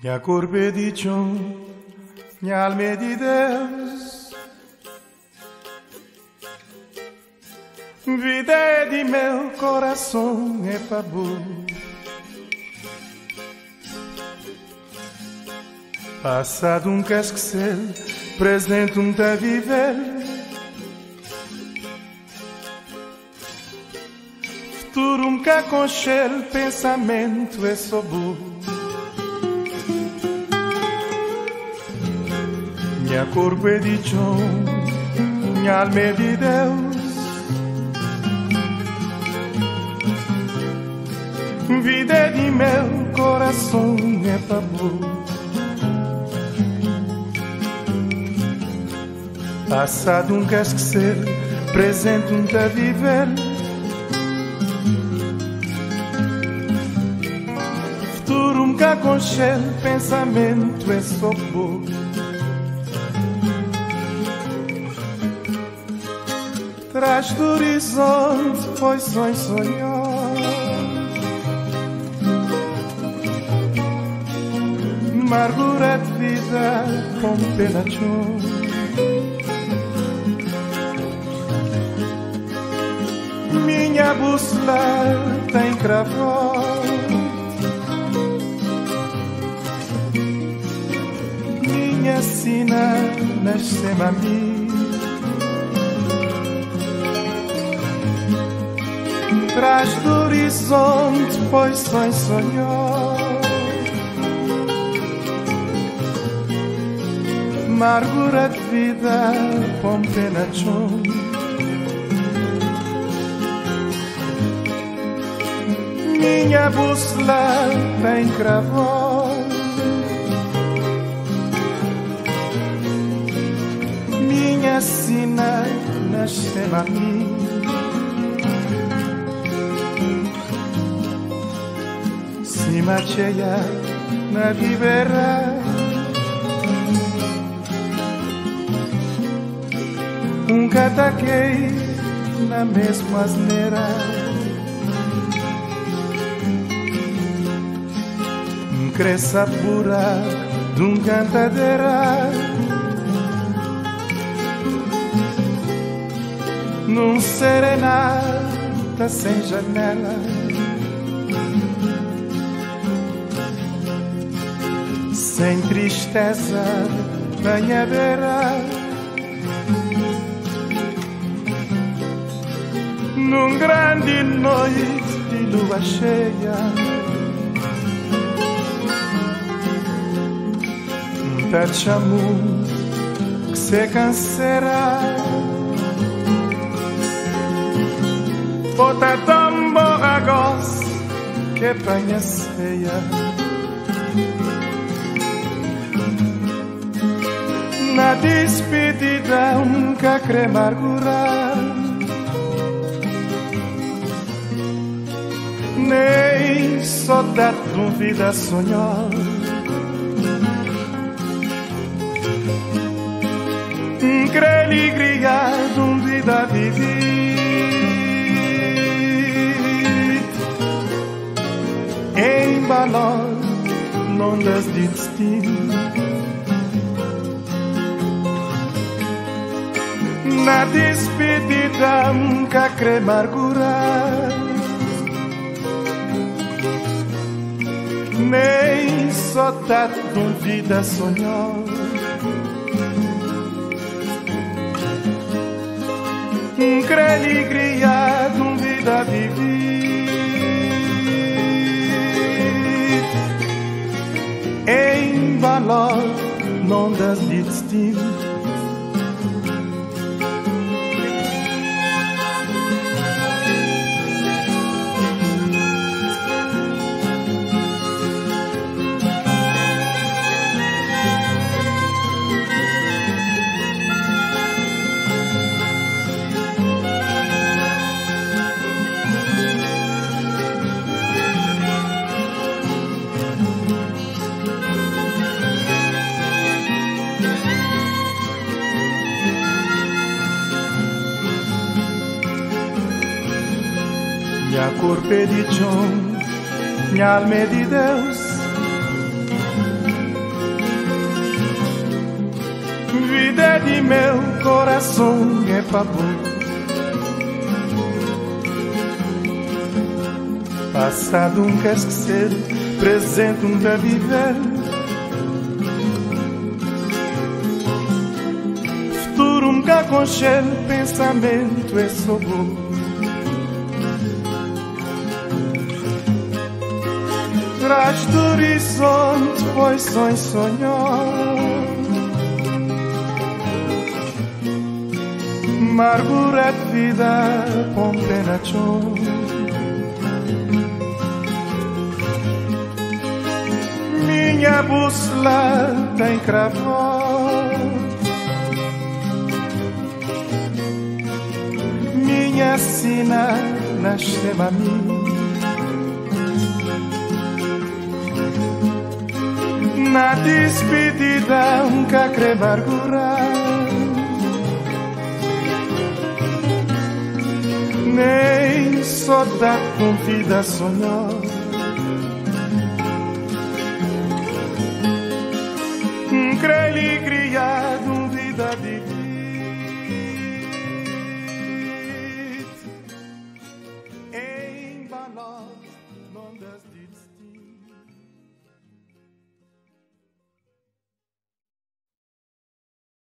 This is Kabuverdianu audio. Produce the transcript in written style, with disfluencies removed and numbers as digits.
Nha corpo é de chão, minha alma é de Deus. Vida é de meu coração, é pabu. Passado um quer esquecer, presente um tá viver. Futuro um cá conchel, pensamento é só bu. Minha corpo é de chão, minha alma é de Deus. Vida é de meu coração, é tabu. Passado um quer esquecer, presente um tá viver. Futuro um cá conchel, pensamento é só bom. Traz do horizonte, foi sonho, sonhou. Amargura de vida com pena chão. Minha bússola tem cravos. Minha sina nasce a mim. Traz do horizonte, foi sonho, sonhou. Amargura de vida, pompe na chão. Minha bússola tem cravos. Minha sina nasce a mim. Cima cheia na ribeira, um cataquei na mesma asneira. Um cresça pura de um cantadeira, num serenata sem janela. Sem tristeza na minha beira, num grande noite de lua cheia, um tachamu que se cancera, bota tamboragos que panha ceia. Na despedida nunca crê amargura, nem só da dúvida sonhou. Crê alegria de um vida vivida embalou ondas de destino. Na despedida nunca crê amargura, nem só da dúvida sonhou. Crê alegria de um vida vivida embalou ondas de destino. Minha corpo é de chão, minha alma é de Deus. Vida de meu coração é pa bo. Passado nunca esquecer, presente nunca viver. Futuro nunca concher, pensamento é só bom. Traz do horizonte, pois sonho sonhou. Amargura de vida, pompe na chão. Minha bússola tem cravou. Minha sina nasceu a mim. Na despedida, nunca querer amargura. Nem só dá com vida sonhar. Cre alegria.